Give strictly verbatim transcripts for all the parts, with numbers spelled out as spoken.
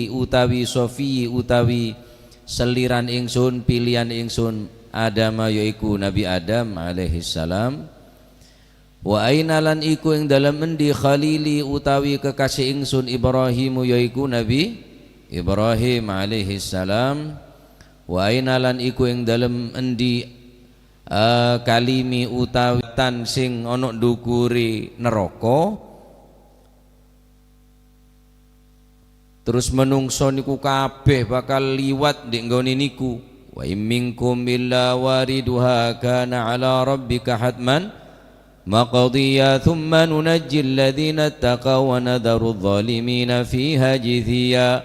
utawi sofi utawi selliran ingsun, pilihan ingsun, Adama, yaiku Nabi Adam alaihissalam. Wa aina lan iku ing dalem endi khalili utawi kekasih ingsun Ibrahimu, yaiku Nabi Ibrahim alaihissalam. Wa aina lan iku ing dalem endi, eh, kalimi utawi tan sing ana ndukure neraka. Terus menungso niku kabeh bakal liwat di nggone niku. "Wa in minkum illa wariduha kana ala rabbika hatman maqdiya thumma nunajjil ladzina taqaw wa nadharudh dhalimina fiha jithiya."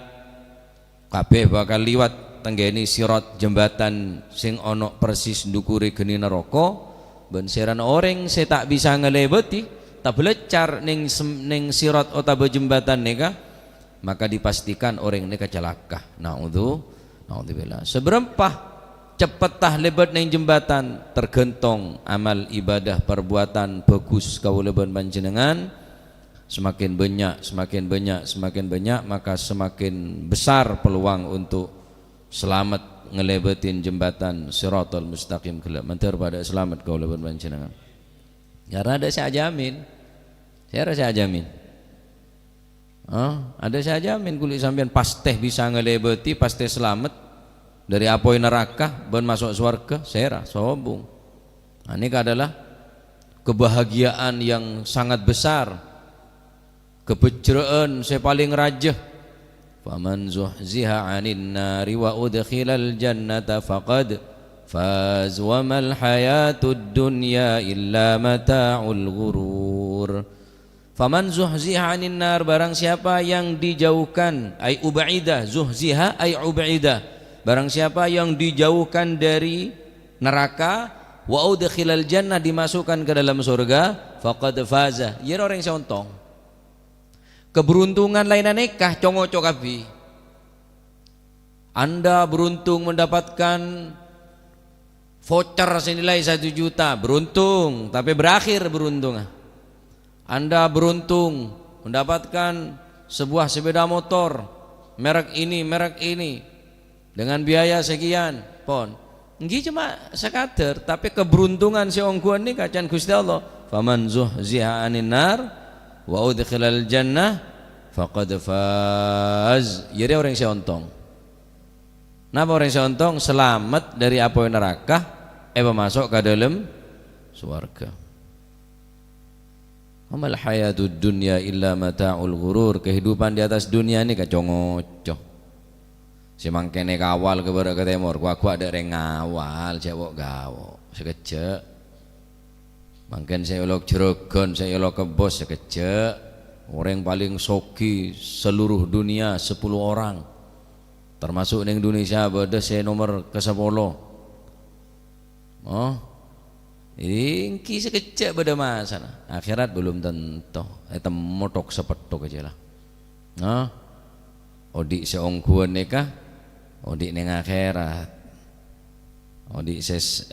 Kabeh bakal liwat tenggene sirat jembatan sing ana persis ndukure geni neraka, ban serana oreng se ta' bisa ngalebati, tablecar neng sem-, neng sirat otaba jembatan neka, maka dipastikan oreng neka calaka. Naudzu-, naudzubillah. Seberempa ceppetta lebat neng jembatan, tergantung amal ibadah perbuatan bagus kaula ban panjenengan. Semakin banyak, semakin banyak, semakin banyak, maka semakin besar peluang untuk selamat ngelebatin jembatan Shiratal Mustaqim gella'. Mandhâr padâ selamat kaula ban panjenengan. Karena ada saya jamin. Saya rasa jamin. Ah, ada saya jamin kuli sampeyan pasti bisa ngelebati, pasti selamat dari apoy neraka, ban masuk swarga, sera, sobung. Nah, ini adalah kebahagiaan yang sangat besar, kabhejjhrâ'ân sè palèng rajâ. "Faman zuhziha 'anin nari wa udkhilal jannata faqad faz, wa mal hayatud dunya illa mata'ul ghurur." "Faman zuhziha 'anin nar," barang siapa yang dijauhkan, ay ub'ida, zuhziha ay ub'ida. Barang siapa yang dijauhkan dari neraka, wa udkhilal jannah, dimasukkan ke dalam surga, faqad faza, iyâ orèng sè ontong. Keberuntungan laènna nèka co-ngoco kabbhi. Anda beruntung mendapatkan voucher senilai satu juta, beruntung, tapi berakhir beruntungnga. Anda beruntung mendapatkan sebuah sepeda motor merek ini, merek ini, dengan biaya sekian, pon. Èngghi cuma sekadar, tapi keberuntungan sè ongghuwân nèka can Gusti Allah. "Faman zuhziha 'anin nar wa udkhilal jannah faqad faz." Jadi orèng sè ontong. Napa orèng sè ontong? Selamat dari apoy neraka, èpamasok ka dâlem sowarga. "Wa mal hayatud dunya illa mata'ul ghurur." Kehidupan di atas dunia ini kaco-ngoco. Sè mangkèn è kawal ka bârâ' ka tèmor, ghu-aghu adâ' rèng ngawal, jhâ' wo'-gawo'. Sakejjhâ'. Mangkèn sè è Olok Jhârâgân, sè è Olok Kebos, sakejjhâ'. Orèng palèng soghi seluruh dunia, sepuluh orang. Termasuk neng Indonesia bâdâ sè nomer kasapolo. Oh, èngghi sakejjhâ' bâdâ masana. Akhirat belum tentu. Ètemmo thok-sapetthok jâ la. Nah, odi' sè ongghuwân nèka, odi' neng akhirat. Odi' sè s-,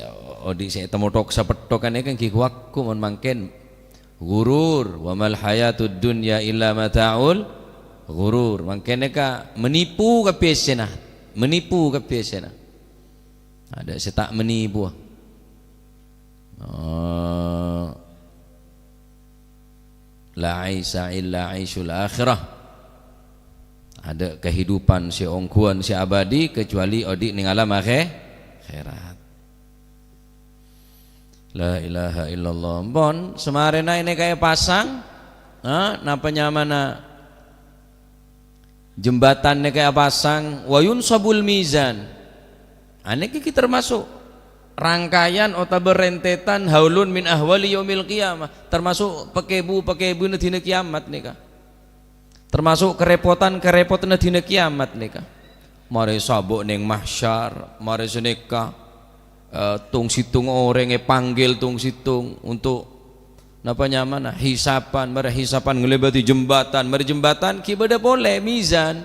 odi' sè ètemmo thok-sapetthok nèka èngghi ghu-aghu mon mangkèn. Ghurur, "Wa mal hayatud dunya illa mata'ul ghurur." Mangkèn nèka menipu kabbhi èssèna, menipu kabbhi èssèna. Adâ' sè ta' menipu. Oh. "La aisa illa aisyul akhirah." Adâ' kehidupan sè ongghuwân, sè abadi, kecuali odi' neng alam akhè-, akhirat. La ilaha illallah. Ampon, samarèna ènèka èpasang, ha, napa nyamana jembatan nèka èpasang, "Wa yunsabul mizan." Anèka ghi' termasuk rangkaian otabâ rentetan haulun min ahwali yaumil qiyamah, termasuk pakèbu-pakèbuna dina kiamat nèka. Termasuk karepotan-karepotanna dina kiamat nèka. Marè sabâ' neng mahsyar, marè sanèka, eh, tong-sèttong orèng èpanggil tong-sèttong untuk, napa nyamana, hisapan, marè hisapan ngalèbâdhi jembatan, marè jembatan ghi' bâdâ polè mizan.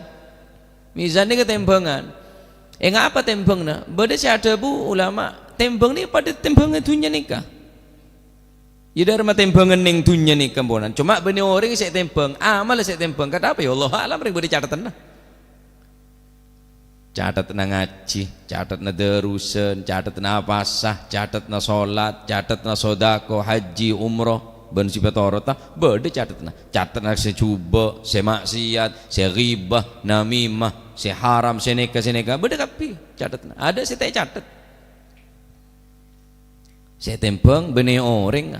Mizan nèka tèmbhângan. Ènga' apa tèmbhânganna? Bâdâ sè adhâbu ulama, tèmbhâng nèka padâ tèmbhângnga dhunnya nèka. Yâ, dhârma tèmbhângan neng dhunnya nèka, amponan. Coma bânnè orèng sè ètèmbhâng, amal sè ètèmbhâng. Kadhâpa, yâ, Allahu a'lam, rèng bâdâ cathetanna. Catetna ngajhi, catetna darusan, catetna apasa, catetna solat, catetna sodako, haji, umroh, bân sè èpatorota, bâdâ catetna. Catetna sè jhubâ', sè ma'siyat, sè ghibah, namimah, sè haram, sè nèka, sè nèka, bâdâ kabbhi catetna. Adâ' sè ta' ècatet. Sè ètembhâng bânnè orèng,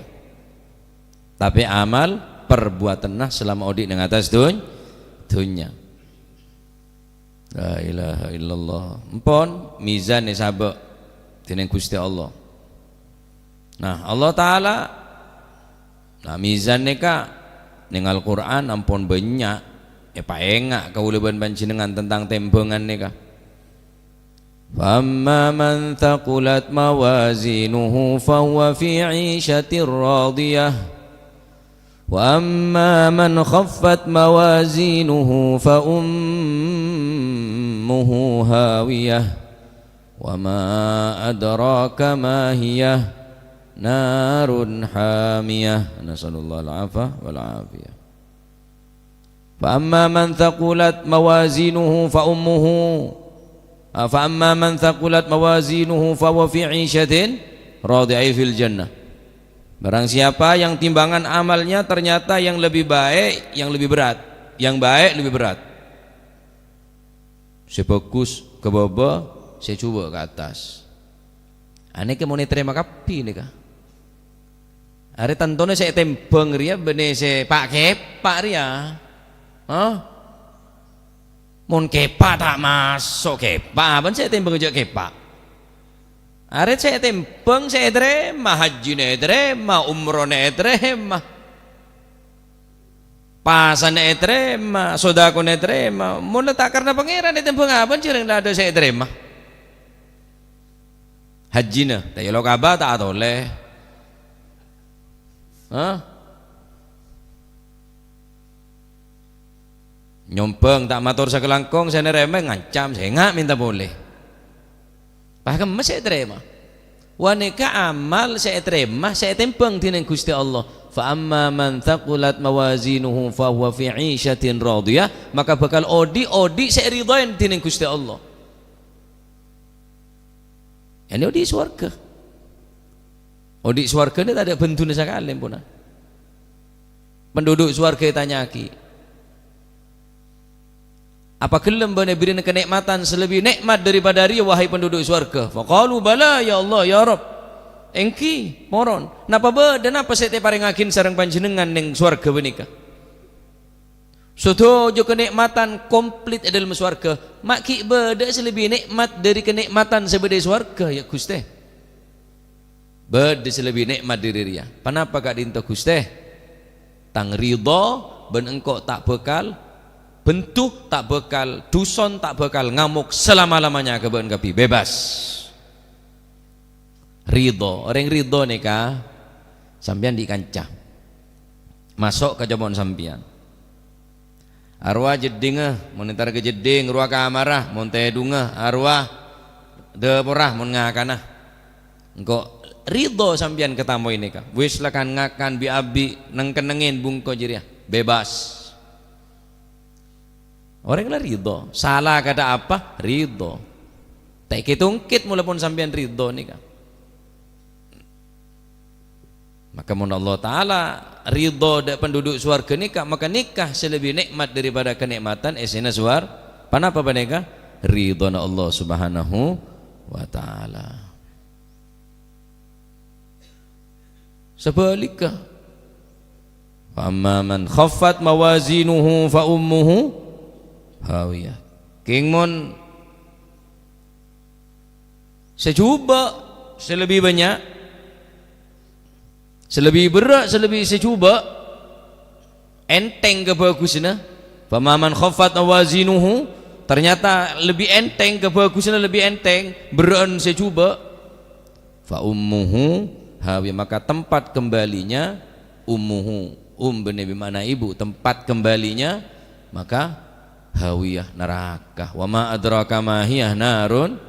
tapè amal perbuatanna salama odi' neng attas dun-, dhunnya. La ilaha illallah. Empon, mizan èsabâ' dhinèng Ghustè Allah. Nah, Allah Ta'ala, nah, mizan nèka neng Al-Qur'an ampon bânnya' èpaènga' kaulâ bân panjhennengngan tentang tembhângan nèka. فأما من ثقلت موازينه فهو في عيشة راضية، وأما من خفت موازينه فأمه هاوية، وما أدراك ما هي، نار حامية. نسأل الله العفو والعافية. Fa amma man thaqulat mawazinuhu fa ummuhu, ah, fa amma man thaqulat mawazinuhu fa huwa fi 'isyatin radhiyah, ay fil jannah. Barang siapa yang timbangan amalnya ternyata yang lebih baik, yang lebih berat, yang baik lebih berat. Sè bhâghus ka bâbâ, sè jhubâ' ka attas. Anèka mon ètarèma kabbhi nèka. Arè tantona sè ètembhâng rèya bânnè sè pa'-kèpa' rèya. Hah? Mon kèpa' ta' maso' kèpa', bân sè ètembhâng jhâ' kèpa'. Arè sè ètembhâng sè ètarèma, hajjina ètarèma, umrohna ètarèma. Pasana ètarèma, sodakona ètarèma. Mon la ta' karna Pangèran ètembhâng abâ' jhâreng la adâ' sè ètarèma. Hajjina, ta' èyolo' kaba ta' atolè. Hah? Nyombhâng ta' mator sakalangkong, sè narèma ngancam, sènga' mènta polè. Pas kemma sè ètarèma. Wa nèka amal sè ètarèma, sè ètembhâng dhinèng Ghustè Allah. "Fa amma man thaqulat mawazinuhu fa huwa fi 'isyatin radhiyah," maka bhâkal odi', odi' sè èridhaè dhinèng Ghustè Allah. Ya'ni odi' sowarghâ. Odi' sowarghâna tadâ' bhenduna sakalè, empona. Penduduk sowarghâ ètanya'aghi, "Apa ghellem bâ'na èbèrri'ana kanè'matan sè lebbi nè'mat daripada rèya, wahai penduduk sowarghâ?" Faqalu, "Bala, ya Allah, ya Rabb." Èngghi, moron. Napa bâdâ napa sè ta' èparèngaghi sareng panjhennengngan neng sowarghâ panèka? Sadhâjâ kanè'matan komplit è dâlem sowarghâ, ma' ghi' bâdâ sè lebbi nè'mat dâri kanè'matan sè bâdâ è sowarghâ, ya Ghustè? Bâdâ sè lebbi nè'mat dâri rèya. Ponapa ka'dinto, Ghustè? Tang ridho bân engko' ta' bhâkal bendhu, ta' bhâkal dhuson, ta' bhâkal ngamok salama-lamanya ka bâ'na kabbhi. Bebas. Ridho. Orèng ridho nèka sampèyan dhi' kanca. Maso' ka compo'na sampèyan. Arowa jeddhingnga, mon entar ka jeddhing, rowa kamarra, mon tèdhungnga, arowa dâporra, mon ngakana. Engko' ridho sampèyan ka tamoy nèka. Wis la kan-ngakan bi'-abi', neng-kennengngè bungko jârèya. Bebas. Orèng la ridho. Sala kadhâ' apa? Ridho. Ta' èkè-tongkèt mola pon sampèyan ridho nèka. Maka mon Allah Ta'ala ridho dâ' penduduk sowarghâ nèka, maka nèka sè lebbi nè'mat daripada kanè'matan essèna sowar-, ponapa panèka? Ridhona Allah Subhanahu wa Ta'ala. Sabhâligghâ, "Fa amma man khaffat mawazinuhu fa ummuhu hawiyah." Kèng mon sè jhubâ', sè lebbi bânnya', sè lebbi berrâ', sè lebbi sè jhubâ', ènthèng kabhâghusânna. "Fa amma man khaffat mawazinuhu," ternyata lebbi ènthèng kabhâghusânna, lebbi ènthèng berrâ'ân sè jhubâ'. "Fa ummuhu hawiyah," maka tempat kembalinya ummuhu. Um bânnè bi ma'na ibu, tempat kembalinya maka hawiyah, neraka. "Wa ma adraka ma hiyah, narun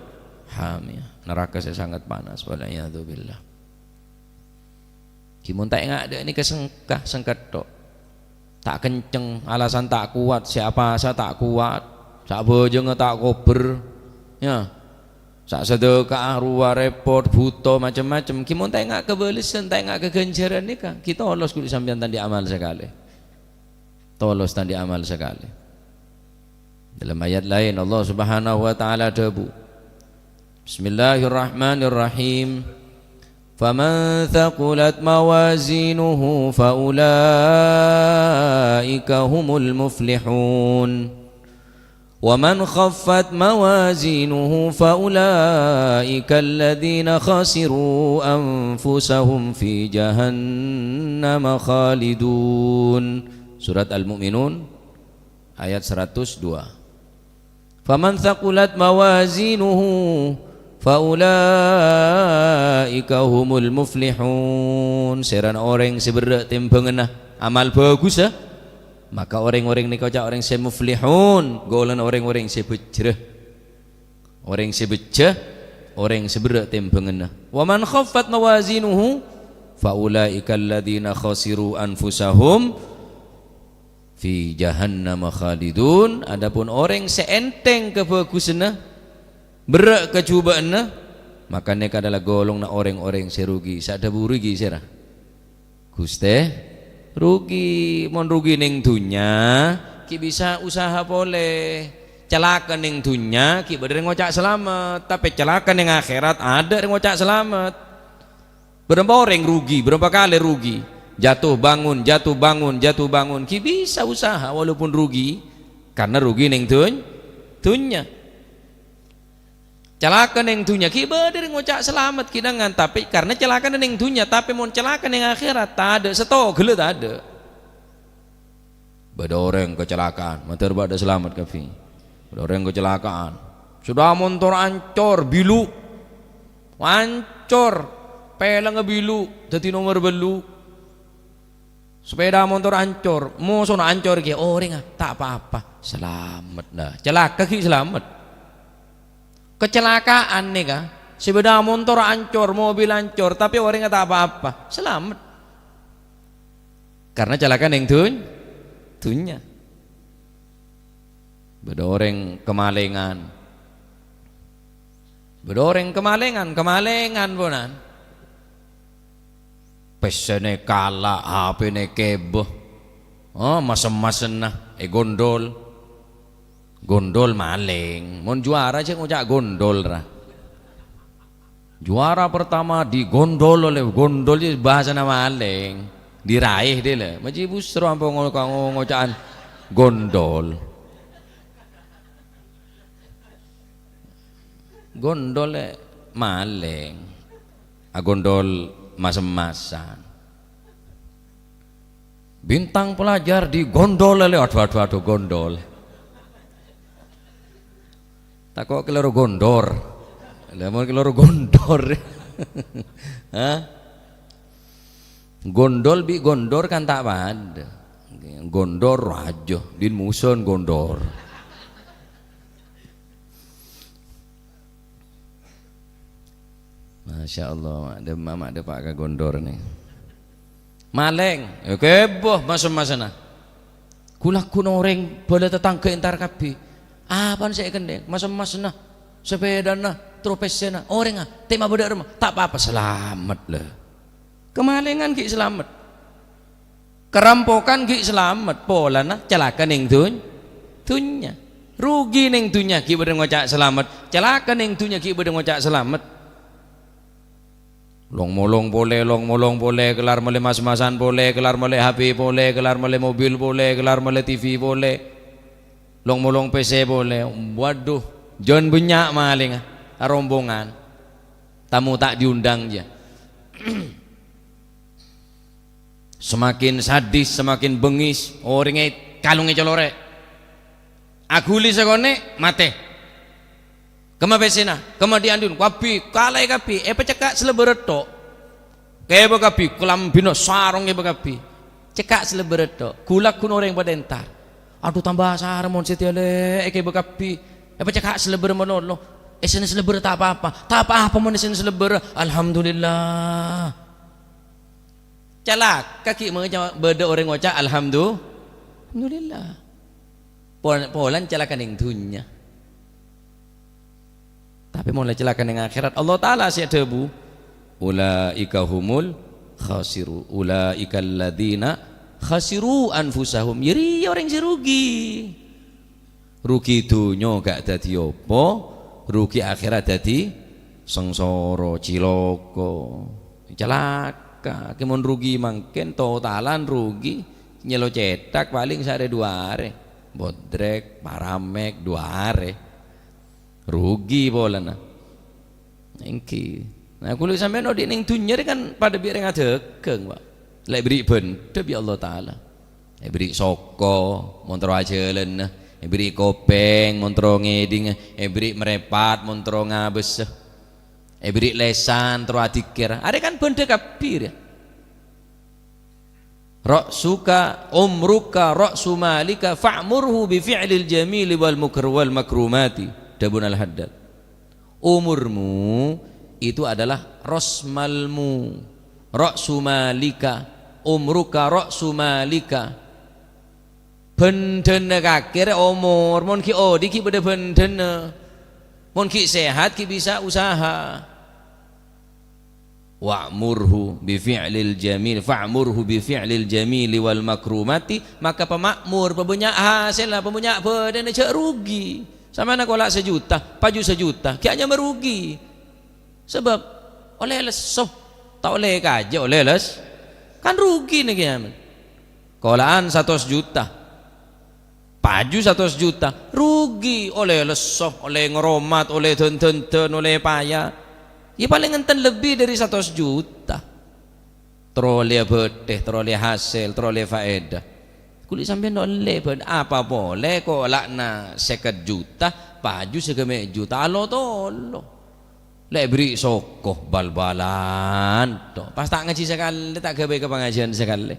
hamiyah." Neraka sè sangat panas, wal iyadzu billah. Ghi mon ta' ènga' dâ' nèka sengka, sengka tho'. Ta' kenceng, alasan ta' kowat, sè apasa ta' kowat, sabhâjângnga ta' kobher. Ya. Sa-, sadhâka'a, rowa, rèpot, bhuto, macem-macem. Ghi' mon ta' enga' kabâlessan, ta' enga' kaghânjhârân nèka. Ghi' tolos ghuli sampèyan ta' andi' amal sakalè. Tolos ta' andi' amal sakalè. Dalam ayat laèn, Allah Subhanahu wa Ta'ala adhâbu, Bismillahirrahmanirrahim. فمن ثقلت موازينه فأولئك هم المفلحون. ومن خفت موازينه فأولئك الذين خسروا أنفسهم في جهنم خالدون. Surat Al-Mu'minun, ayat seratus dua. Faman thaqulat mawazinuhu faulaika humul muflihun. Sèrana orèng sè berrâ' tèmbhânganna amal bhâghussa, maka orèng-orèng nèka oca' orèng sè muflihun, golongan orèng-orèng sè bhâjjhrâ. Orèng sè bhâjjhrâ, orèng sè berrâ' tèmbhânganna. Wa man khaffat mawazinuhu faulaika alladzina khasiru anfusahum fi jahannama khalidun. Adapun orèng sè ènthèng kabhâghusânna, berrâ' kajhubâ'ânna, maka nèka adalah golonganna orèng-orèng sè rugi. Sè adhâbu rugi sèra? Ghustè, rugi. Mon rugi neng dhunnya, ghi' bisa usaha polè. Calaka neng dhunnya, ghi' bâdâ rèng ngoca' salamet. Tapè calaka neng akhèrat, adâ' rèng ngoca' salamet. Bârâmpa orèng rugi, bârâmpa kalè rugi. Jatuh bangun, jatuh bangun, jatuh bangun. Ghi' bisa usaha walaupun rugi, karna rugi neng dhun-, dhunnya. Calaka neng dhunnya, ghi' bâdâ rèng ngoca' salamet, ghi' nangan. Tapè karna calakana neng dhunnya, tapè mon calaka neng akhèrat, tadâ' sèttong ghellâ' tadâ'. Bâdâ orèng kacelakaan, mandhâr bâdâ salamet kabbhi. Bâdâ orèng kacelakaan. Sepeda montor ancor, bilu. Ancor. Pèlengnga bilu, dhâddhi nomer bâllu'. Sepeda montor ancor, mosona ancor kèya, orèngnga ta' pa-apa. Salamet, nah. Calaka ghi' salamet. Kacelakaan nèka, sepeda montor ancor, mobil ancor, tapè orèngnga ta' pa-apa. Salamet. Karna calaka neng dhun-, dhunnya. Bâdâ orèng kamalèngan. Bâdâ orèng kamalèngan, kamalèngan, ponan. Pèssèna kala', H P-na kèbâ. Oh, mas-emmasânna ègondhol. Gondhol malèng. Mon juwara jhâ' ngoca' gondhol, ra. Juara pertama digondhol oleh, gondhol jhâ' bhâsana malèng. Diraih dè, la. Maji busro ampo ngo-, ngo-, ngoca'an gondhol. Gondhol, è, malèng. Agondhol mas-emmasan. Bintang pelajar digondhol, lè. Adhu, adhu, adhu, gondhol. Tako' kalèro gondhor. Lah, mon kalèro gondhor. Hah? Gondhol bi' gondhor kan ta' padâ. Gondhor rajâ, din muson gondhor. Masya Allah, ma' dâ-, ma' dâpa' ka gondhor nè. Malèng, ya kèbâ mas-emmasânna. Gu-lagguna orèng bâlâ tatangghâ entar kabbhi. Apana sè èkennèng? Mas-emmasânna, sepedana, terro pèssèna. Orèngnga, tèma bâdâ è roma. Ta' pa-apa, salamet, la. Kamalèngan ghi' salamet. Karampokan ghi' salamet, polana calaka neng dhun-, dhunnya. Rugi neng dhunnya ghi' bâdâ ngoca' salamet, calaka neng dhunnya ghi' bâdâ ngoca' salamet. Long-molong polè, long-molong polè, kellar mellè mas-emmasan polè, kellar mellè H P polè, kellar mellè mobil polè, kellar mellè T V polè. Long-molong pèssè polè. Waduh, jân bânnya' malèngnga, rombongan. Tamu ta' diundang, jâ. Semakin sadis, semakin bengis, orèngnga kalongè colorè'. Aghuli sakonè', matè. Kemma pèssèna, kemma di-andin, kabbhi, kalaè kabbhi, èpacekka' salèbârâ tho'. Kèbâ kabbhi, kalambhina, sarong kèbâ kabbhi. Cekka' salèbârâ tho', gu-lagguna orèng padâ entar. Adhu, tamba sara mon sè tèyalè kèbâ kabbhi. Èpacekka' salèbârâ malolo. Èssèna salèbârâ ta' pa-apa. Ta' pa-apa mon èssèna salèbârâ. Alhamdulillah. Calaka ghi' maca bâdâ orèng ngoca' alhamdu-, alhamdulillah. Pol-, polana calaka neng dhunnya. Pè molaè calaka neng akhèrat, Allah Ta'ala sè adhâbu, "Ulaika humul khasiru, ulaika alladzina khasiru anfusahum." Yâ rèya orèng sè rugi. Rugi dhunnya gak dhâddhi apa, rugi akhèrat dhâddhi sangsara, cilaka, calaka. Kè mon rugi mangkèn, totalan rugi, nyèlo cèthak palèng saarè dua arè, bodrek, paramèk, dua arè. Rugi polana. Èngghi. Nah, kaulâ sampèyan odi' neng dhunnya rè kan padâ bi' orèng adhâghâng, Pak. La èberri' bhândhâ bi' Allah Ta'ala. Èberri' soko, mon terro ajhâlâna. Èberri' kopèng, mon terro ngèdingngâ. Èberri' mrèpat, mon terro ngabâsa. Èberri' lèsan, terro adzikkèr. Arèya kan bhândhâ kabbhi, rèya. "Ra'suka, umruka, ra'su malika, fa'murhu bi fi'lil jamili wal mukr-, wal makrumati," dhâbuna Al-Haddad. Umurmu itu adalah rosmalmu. Ra'su malika, umruka ra'su malika. Bhândhâna kakè rè omor, mon ghi' odi' ghi' bâdâ bhândhâna. Mon ghi' sehat ghi' bisa usaha. "Wa'murhu bi fi'lil jamil, fa'murhu bi fi'lil jamili wal makrumati," maka pama'mor, pabânnya' hasèlla, pabânnya' bhâdhânna, jhâ' rugi. Sampèyan akola' sajuta, paju sajuta, ghi' anyama rugi. Sabâb ollè lesso, ta' ollè kajâ, ollè les-, kan rugi nèka, yâ, men. Kola'an satos juta. Paju satos juta, rugi, ollè lesso, ollè ngaromat, ollè dân-dhândhân, ollè paya. Yâ palèng enten lebbi dâri satos juta. Terro ollè bâdâ, terro ollè hasèl, terro ollè faèdah. Kulâ sampèyan ollè bân-, apa polè kola'na sèket juta, paju saghâmè' juta, alo-tolo. La èberri' soko, bal-balan, to. Pas ta' ngajhi sakalè, ta' ghâbây ka pangajiân sakalè.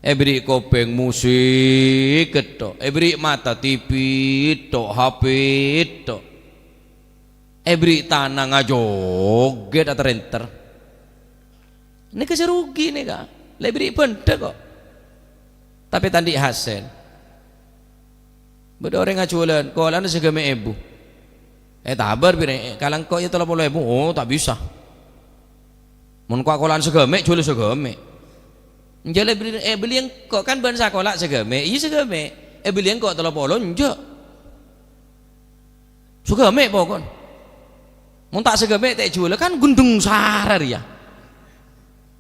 Èberri' kopèng musik, to. Èberri' mata T V, to, H P, to. Èberri' tana ngajogèt atarènter. Nèka sè rugi nèka. La èberri' bhândhâ, kok. Tapè ta' andi' hasèl. Bâdâ orèng ajhuwâlân, kola'na saghâmè' èbu. Ètabâr, bireng, "Ka la engko' yâ tello polo èbu." "Oh, ta' bisa. Mon ko-, kola'an saghâmè', jhuwâlâ saghâmè'." "Enjâ' la èbelli, èbelli engko', kan bâ'na sakola' saghâmè'." "Iyâ, saghâmè'." "Èbelli engko' tello polo?" "Enjâ'." Saghâmè' poko'na. Mon ta' saghâmè' ta' èjhuwâlâ, kan ghundhung sara rèya.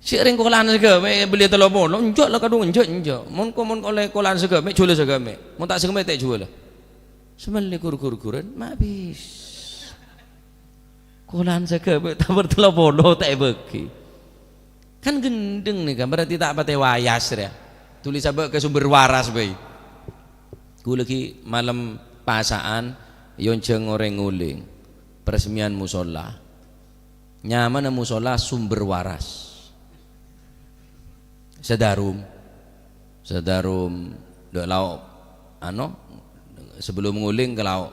Sè rèng kola'an saghâmè' belliyâ tello polo, enjâ' la kadhung enjâ', enjâ'. Mon ko-, mon ollè kola'an saghâmè', jhuwâlâ saghâmè'. Mon ta' saghâmè' ta' èjhuwâlâ. Samellè ghur-ghur-ghuran, ma' bisa. Kola'an saghâmè' tabâr tello polo ta' èbâghi. Kan ghendheng nèka, berarti ta' patè wayas rèya. Tuli sabâ' ka sumber waras bhâi. Ghulâ ghi' malem pasa'an, èyonjhâng orèng ngolèng. Peresmian musola. Nyamana musola Sumber Waras. Sadarum. Sadarum dâ' lao', ano, sebelum ngolèng ka lao'.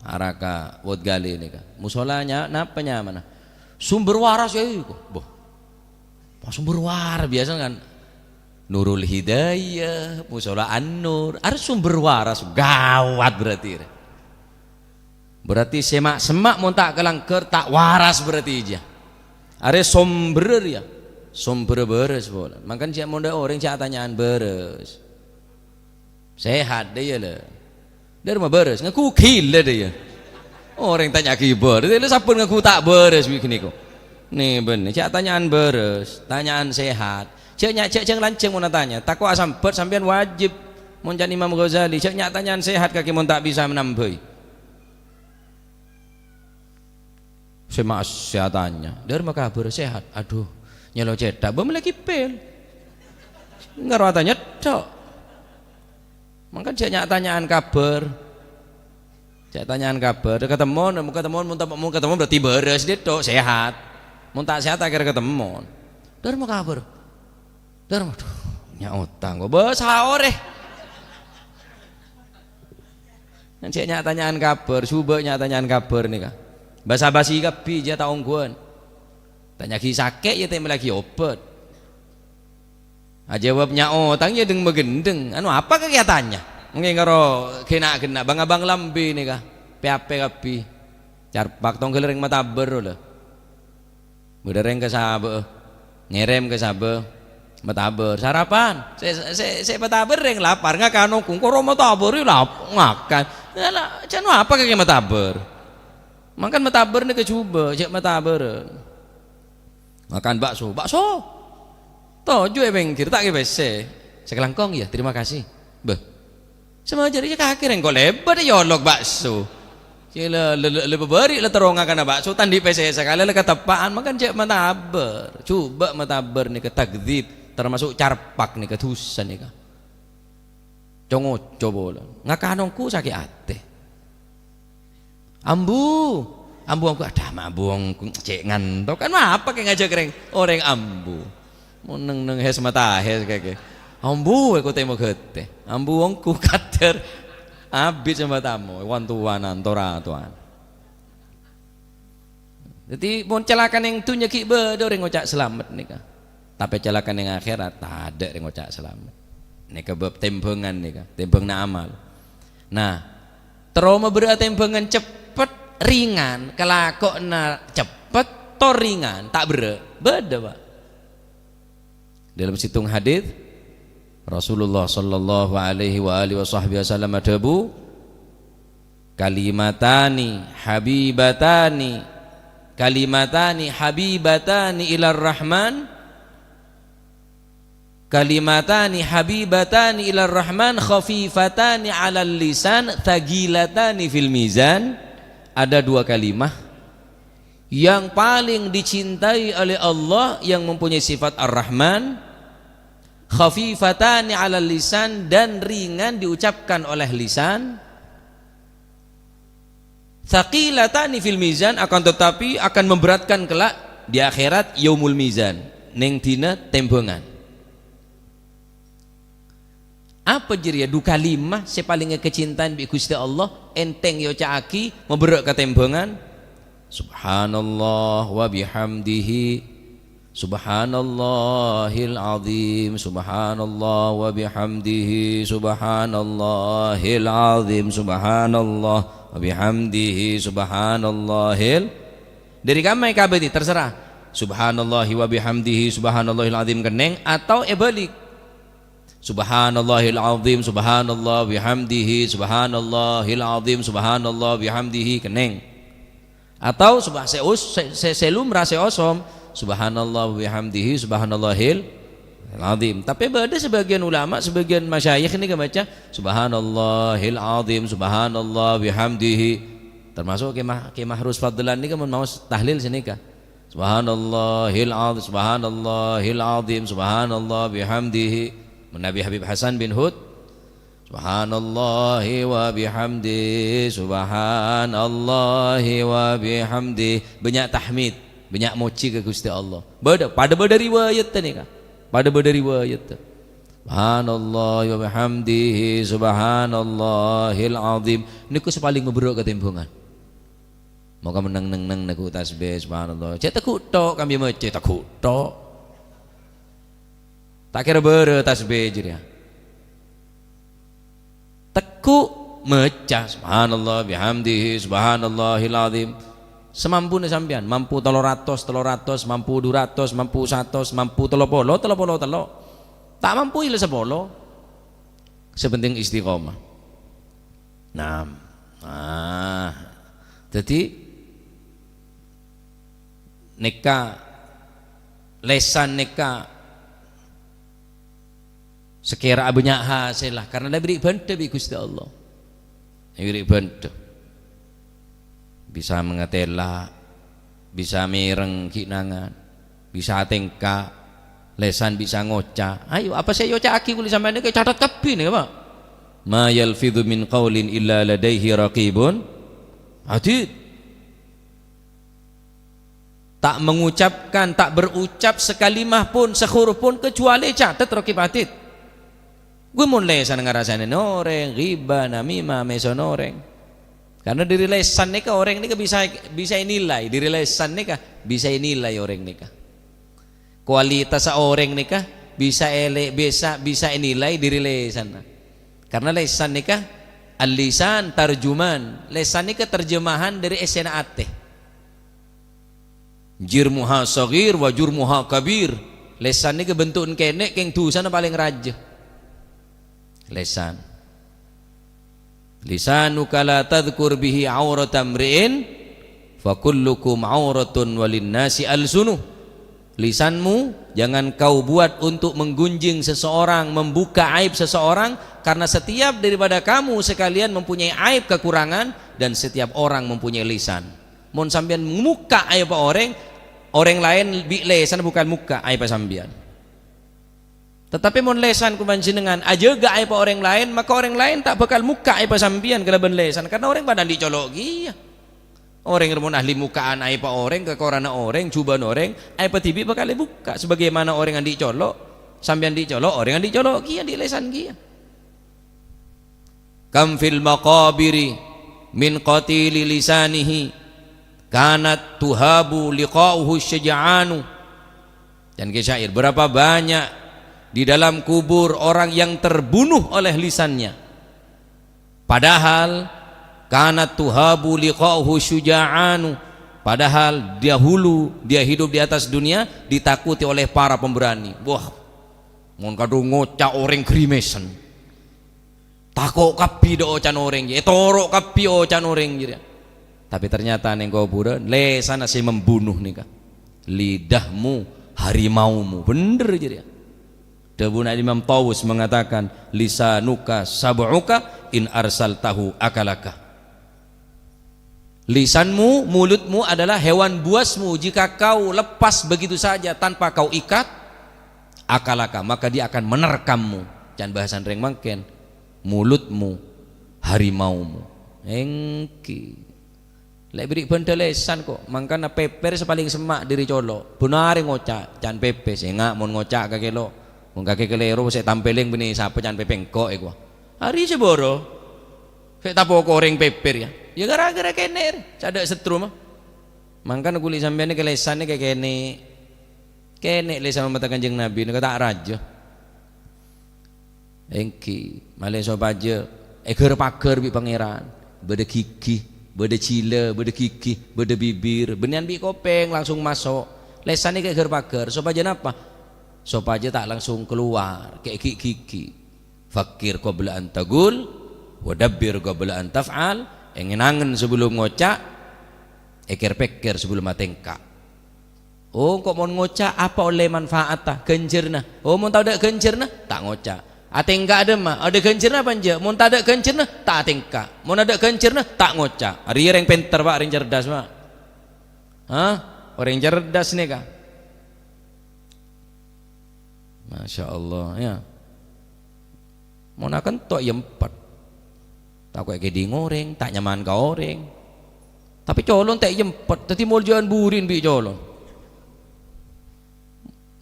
Arah ka Wot Gali nèka. Musola nya-, napa nyamana? Sumber Waras, yâ, iko. Boh. Pas Sumber Waras, biasa kan Nurul Hidayah, Musola An-Nur. Arè Sumber Waras, gawat berarti. Berarti sè ma'-, semma' mon ta' kalangghâr, ta' waras berarti iyâ. Arè somberrâ rèya. Somberrâ bârâs polana. Mangkana jhâ' mon dâ' orèng jhâ' atanya'an bârâs. Sehat dâ' iyâ, la. Dârma bârâs, ngaku ghilâ dâ' iyâ. Orèng tanya ghibâ, dâ' iyâ, la sampun ngaku ta' bârâs bi' ghâniko. Nè, bânnè, jhâ' atanya'an bârâs, tanya'an sehat. Jhâ' nya-, jhâ' jhâng-lanjhâng mon atanya. Tako' asambhât sampèyan wajib. Mon can Imam Ghazali, jhâ' nya-, atanya'an sehat kakè mon ta' bisa menambâi. Sè ma'-, sè atanya, "Dârma kabhâr, sehat?" Adhu, nyèlo cèthak, bâ' mellè kipil. Ngaro atanya tho'. Mangkana jhâ' nya-, tanya'an kabhâr. Jhâ' tanya'an kabhâr. Katemmon, mon katemmon, mon ta-, mon katemmon berarti bârâs dâ' tho', sehat. Mon ta' sehat, akhèr katemmon. "Dârma kabhâr?" Dârma, adhu, nya-, otang kok. Bâ, saorè. Nang jhâ' nya-, tanya'an kabhâr, subâ' nya-, tanya'an kabhâr nèka. Basa-basi kabbhi, jhâ' ta' ongghuwân. Tanya'aghi sakè', yâ ta' mellèaghi obhât. Ajâwâb nya-, otang, yâ deng-magendeng. Anu, apa kakè atanya? Mangkèn karo ghenna'-ghenna', bâng-abâng lambhi nèka. Pè-apè kabbhi. Carpak tongghâl rèng matabâr, lho. Bâdâ rèng ka sabâ, ngèrèm ka sabâ, matabâr. Sarapan. Sè, sè, sè matabâr rèng lapar, ngakan ongghu, karo matabâr, lap-, ngakan. Yâ, la, jhâ' apa kakè matabâr? Mangkana matabâr nèka jhubâ', jhâ' matabârân. Ngakan bakso, bakso. Toju' è pèngghir, ta' kè pèssè. Sakalangkong, ya, terima kasih. Bâh. Sè majâr, ya, kakè rèng kok lèbât, ya, olok bakso. Cè' la, la, la, la bâbâri' la terro ngakana bakso, ta' andi' pèssè sakalè la kateppa'an, mangkana jhâ' matabâr. Jhubâ' matabâr nèka takdzib, termasuk carpak nèka, dhusa nèka. Co-ngoco polana. Ngakan ongghu sakè' atè. Ambu, ambu ongghu, adâ' ma' ambu ongghu, cè' ngantok. Kan apa kè ngajhâk rèng, orèng ambu. Mon neng-neng hes mata hes kakè. Ambu, èko tèmo ghâtè. Ambu ongghu kadâr. Abit sama tamu, wan-towanan, tora-towan. Dhâddhi, mon calaka neng dhunnya ghi' bâdâ orèng ngoca' salamet nèka. Tapè calaka neng akhèrat, tadâ' orèng ngoca' salamet. Nèka bab tèmbhângan nèka, tèmbhânganna amal. Nah, terro maberra'a tèmbhângan ceppet, ringan, kalakowanna ceppet, tor ringan, ta' berra'. Bâdâ, Pak. Dalam sèttong hadis, Rasulullah sallallahu alaihi wa alihi wasahbihi wasallam adhâbu, "Kalimatani habibatani, kalimatani habibatani ilar Rahman, kalimatani habibatani ilar Rahman, khafifatani 'alal lisan, tsaqilatani fil mizan." Ada dua kalimah yang paling dicintai oleh Allah, yang mempunyai sifat Ar-Rahman, khafifatani 'alal lisan, dan ringan diucapkan oleh lisan, tsaqilatani fil mizan, akan tetapi akan memberatkan kelak di akhirat, yaumul mizan, neng dina tèmbhângan. Apa jârèya du kalimah sè palèng èkacintaè bi' Ghustè Allah, ènthèng èoca'aghi, maberra' ka tèmbhângan? Subhanallah wa bihamdihi. Subhanallahil azim. Subhanallah wa bihamdihi. Subhanallahil azim. Subhanallah wa bihamdihi. Subhanallahil. Dâri kamma èkabâdhi, terserah. Subhanallahi wa bihamdihi. Subhanallahil azim kennèng atau èbâlik. Subhanallahil azim, subhanallah bihamdihi, subhanallahil azim, subhanallah bihamdihi, kennèng. Atau subha-, sè us-, sè, sè, sè lumrah, sè osom, subhanallah bihamdihi, subhanallahil azim. Tapè bâdâ sabâgiyân ulama, sabâgiyân masyayikh nèka maca, subhanallahil azim, subhanallah bihamdihi. Termasuk Kè Mah-, Kè Mahrus Fadlan nèka mon maos tahlil sanèka. Subhanallahil azim, subhanallahil azim, subhanallah bihamdihi. Manabi Habib Hasan bin Hud, subhanallahi wa bihamdi, subhanallahi wa bihamdi. Bânnya' tahmid, bânnya' mojhi ka Ghustè Allah. Bâdâ, padâ bâdâ riwayat nèka. Padâ bâdâ riwayat. Subhanallahi wa bihamdihi, subhanallahil azim. Nèko sè palèng maberra' ka tèmbhângan. Moghâ mennang neng-neng neggu' tasbih, subhanallah. Cè' tegghu' tok, kambi maca tegghu' tok. Ta' kèra bârâ tasbih jârèya. Tegghu' maca, subhanallah, bihamdihi, subhanallahil azim. Samampuna sampèyan, mampu tello ratos, tello ratos, mampu du ratos, mampu satos, mampu tello polo, tello polo tello. Ta' mampu ila sapolo. Sè penting istiqomah. Naam. Ah. Dhâddhi, nèka, lèsan nèka sakèra abânnya' hasèlla, karna la èbèrri' bhândhâ bi' Ghustè Allah. Èbèrri' bhândhâ. Bisa mangatèla, bisa mèreng ghi' nangan, bisa atèngka, lèsan bisa ngoca'. Ayo, apa sè èoca'aghi kaulâ sampèyan nèka catet kabbhi nèka, Pak. "Ma yalfidzu min qaulin illa ladaihi raqibun atid." Ta' mengucapkan, ta' berucap sekalimah pun, sehuruf pun, kecuali catet Raqib Atid. Ghun mon lèsan ngarasanè orèng, ghibah, namimah, mèso orèng. Karna dâri lèsan nèka orèng nèka bisa, bisa ènilai, dâri lèsan nèka bisa ènilai orèng nèka. Kualitas orèng nèka bisa èlè-, bisa, bisa ènilai dâri lèsanna. Karna lèsan nèka Al-lisan tarjuman. Lèsan nèka terjemahan dâri èssèna atè. Jirmuha shaghir wa jurmuha kabir. Lèsan nèka bentu'en kènè', kèng dhusana palèng rajâ. Lèsan. "Lisanuka la tadzkur bihi aurata mri'in, fa kullukum auratun walinnasi alsunu." Lisanmu jangan kau buat untuk menggunjing seseorang, membuka aib seseorang, karena setiap daripada kamu sekalian mempunyai aib kekurangan, dan setiap orang mempunyai lisan. Mon sampèyan mokka' aibba orèng, orèng laèn bi' lèsan bhâkal mokka' aibba sampèyan. Tatapè mon lèsanku panjhennengngan ajâgâ aibba orèng laèn, maka orèng laèn ta' bhâkal mokka' aibba sampèyan kalabân lèsan, karna orèng padâ andi' colo' kèya. Orèng rèya mon ahli mokka'an aibba orèng, ka korana orèng, jhubâ'na orèng, aibba dhibi' bhâkal èbukka'. Sabagaimana orèng andi' colo', sampèyan andi' colo', orèng andi' colo' kèya, andi' lèsan kèya. "Kam fil maqabiri min qatili lisanihi kanat tuhabu liqa'uhu syaja'anu." Dan ke syair, berapa banyak di dalam kubur orang yang terbunuh oleh lisannya. Padahal kanat tuhabu liqa'uhu syuja'anu. Padahal dahulu dia hidup di atas dunia ditakuti oleh para pemberani. Wah, mon kadhung ngoca' orèng grimèsen. Tako' kabbhi dâ' oca'na orèng, ètoro' kabbhi oca'na orèng jârèya. Tapè ternyata neng kobhurân, lèsanna sè membunuh nèka. "Lidahmu harimaumu." Bhender jârèya. Dhâbuna Imam Tawus mengatakan, "Lisanuka sab'uka in arsaltahu akalaka." Lisanmu, mulutmu adalah hewan buasmu. Jika kau lepas begitu saja tanpa kau ikat, akalaka, maka dia akan menerkammu. Can bahasan rèng mangkèn, mulutmu harimaumu. Èngghi. Lè' bâri' bhândhâ lèsan ko', mangkana pèpèr sè palèng semma' dâri colo'. Bân arè ngoca', can pèpè, sènga' mon ngoca' ka kèlo. Mon kakè kalèro, sè tampèlèng bânnè sapa can pèpè engko' èkowa. Arè sè bârâ. Sè tapoko orèng pèpèr, ya. Ya gara-gara kènè', rè. Sè adâ' setru, ma. Mangkana ghuli sampèyan nèka lèsanna kè-, kènè'. Kènè' lèsan ommatta Kanjeng Nabi nèka ta' rajâ. Èngghi, malè sopajâ èghâr-paghâr bi' Pangèran. Bâdâ ghighi, bâdâ jhilâ, bâdâ ghighi, bâdâ bibir. Bânnèyan bi' kopèng langsung maso'. Lèsan nèka èghâr-paghâr. Sopajâ napa? Sopajâ ta' langsung kalowar, kè' ghi'-ghighi. Fakkir qabla an taqul, wa dabbir qabla an taf'al, èngèn-angèn sabellum ngoca', èkèr-pèkkèr sabellum atèngka'. Oh, engko' mon ngoca' apa ollè manfaatta, ghânjhârna? Oh, mon tadâ' ghânjhârna, ta' ngoca'. Atèngka' dâmma, adâ' ghânjhârna apa enjâ'? Mon tadâ' ghânjhârna, ta' atèngka'. Mon adâ' ghânjhârna, ta' ngoca'. Arèya rèng pènter, Pak, rèng cerdas, Pak. Hah? Orèng cerdas nèka. Masya Allah, ya. Mon akento' èyempet. Tako' èkèdhing orèng, ta' nyaman ka orèng. Tapè colo' ta' èyempet, dhâddhi moljâ'ân burina bi' colo'.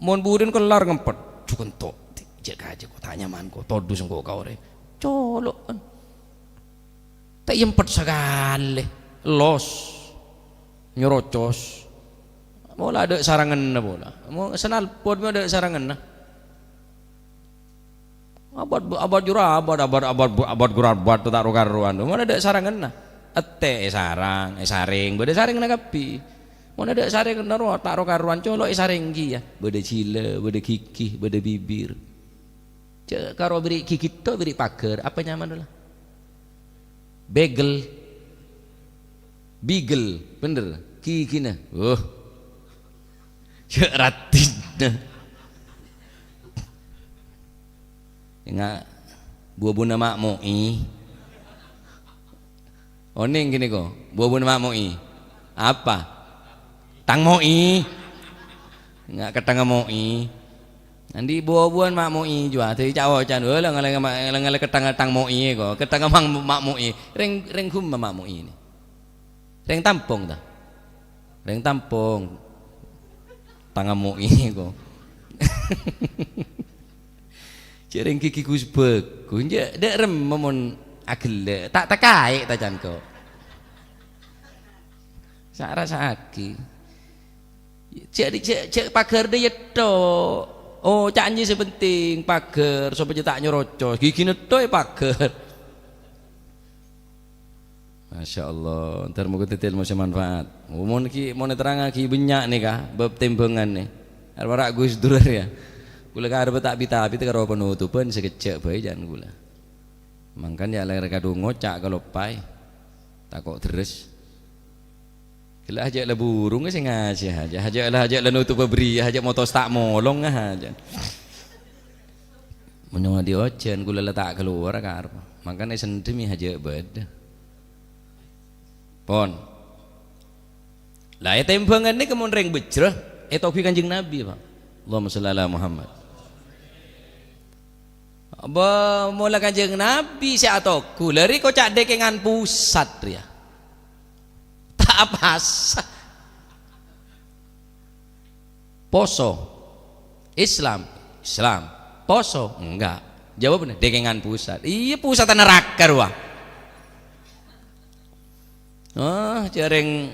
Mon burina kellar ngempet, "Jhâ' kento', jhâ' kajâ ko', ta' nyaman ko', todus engko' ka orèng." Colo'. Ta' èyempet sakalè, los, nyorocos. Mola adâ' sarangenna pola. Mo-, sanalpot mo adâ' sarangenna. Abât, abât jur abât, abât, abât, abât jur abât ta' ro-karowan. Mon adâ' sarangenna. Ètè èsarang, èsarèng, bâdâ sarengnga kabbhi. Mon adâ' sarengnga ro, ta' ro-karowan, colo' èsarèng kèya. Bâdâ jhilâ, bâdâ ghighi, bâdâ bibir. Jhâ' karo bâri' ghighi to, bâri' paghâr, apa nyamana la? Bagel. Bigel, bhender. Ghighina. Wah. Jhâ' raddhinna. Enga' bu-abuna Ma' Mo'i. Onèng ghâniko, bu-abuna Ma' Mo'i. Apa? Tang Mo'i. Enga' ketthanga Mo'i. Andi' bu-abuwân Ma' Mo'i juwa, dhâddhi ca'-oca'an, "Wah, la ngala-, ngala-, ngala ketthanga Tang Mo'i ko, ketthanga Mang, Ma' Mo'i." Rèng, rèng ghumma Ma' Mo'i nè. Rèng Tampong, ta? Rèng Tampong. Tang Mo'i ko. Jhâ' rèng ghighi Gus Bagus, jhâ' dâ' remma mon aghellâ', ta' takaè' ta can ko. Sa'rasa'aghi. Jhâ', jhâ', jhâ' paghâr dhâ' yetto. Oh, ca' enjâ sè penting, paghâr, sopajâ ta' nyorocos. Ghighina tho èpaghâr. Masya Allah, entar moga dhâddhi èlmo sè manfaat. Mon ki, mon èterrangngaghi bânnya' nèka, bab tèmbhângan nè. Arwara Gus Dur ya. Kaulâ karep ta' bi-tapi karo penutupan sakejjhâ' bhâi jhân kaulâ. Mangkana ya' la kadhung ngoca' kaloppaè. Tako' dherres. Ghellâ' hajâ' la burung sè ngajhi hajâ'. Hajâ' la, hajâ' la nutup bâbâriyâ, hajâ' motos ta' molong hajâ'. Mon nyamana ojhân, kaulâ la ta' kalowar karep. Mangkana èsendhemè hajâ' bâdâ. Pon. La, è tèmbhângan nèka mon rèng bhâjrâ, ètogu'i Kanjeng Nabi, Pak. Allahumma shalli ala Muhammad. Bâ, mola Kanjeng Nabi sè atoghu, la rèko ca' dhâkèngan pusat rèya. Ta' apasa. Poso. Islam. Islam. Poso. Enggak. Jawabnya, dhâkèngan pusat. Iyâ, pusat naraka rowa. Ah, jhâreng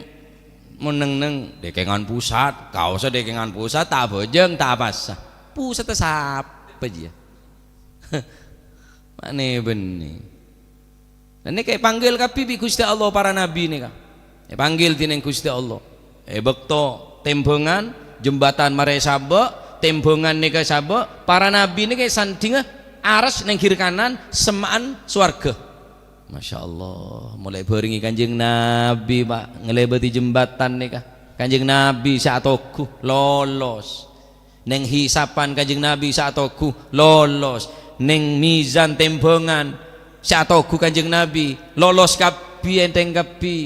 mon neng-neng, dhâkèngan pusat. Kaossa dhâkèngan pusat, ta' abhâjâng, ta' apasa. Pusat sapa jiyâ? Ma'na bânnè. Nèka èpanggil kabbhi bi' Ghustè Allah para nabbhi nèka. Èpanggil dhinèng Ghustè Allah. È bâkto tèmbhângan, jembatan marè sabâ', tèmbhângan nèka sabâ', para nabbhi nèka èsandhingnga aras neng kiri kanan, semma'an sowarghâ. Masya Allah, molaè bhârengngè Kanjeng Nabi, Pak, ngalèbâdhi jembatan nèka. Kanjeng Nabi sè atoghu, lolos. Neng hisapan Kanjeng Nabi sè atoghu, lolos. Neng mizan tèmbhângan sè atoghu Kanjeng Nabi, lolos kabbhi, ènthèng kabbhi.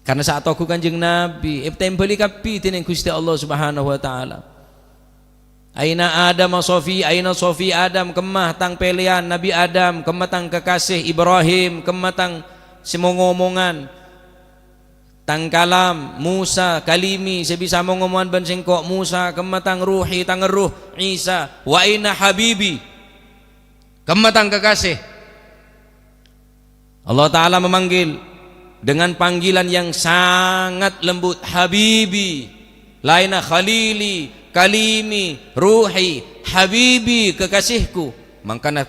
Karna sè atoghu Kanjeng Nabi, ètèmbhâli kabbhi dhinèng Ghustè Allah Subhanahu wa Ta'ala. "Aina Adam Sofi, aina Sofi Adam, kemma tang pèlèyan Nabi Adam, kemma tang kakasè Ibrahim, kemma tang sè mong-omongan." Tang kalam, Musa, kalimi, sè bisa mong-omongan bân sèngko', Musa, kemma tang ruhi, tang erruh, Isa, wa aina habibi, kemma tang kakasè. Allah Ta'ala memanggil dengan panggilan yang sangat lembut, habibi, laènna khalili, kalimi, ruhi, habibi, kekasihku. Mangkana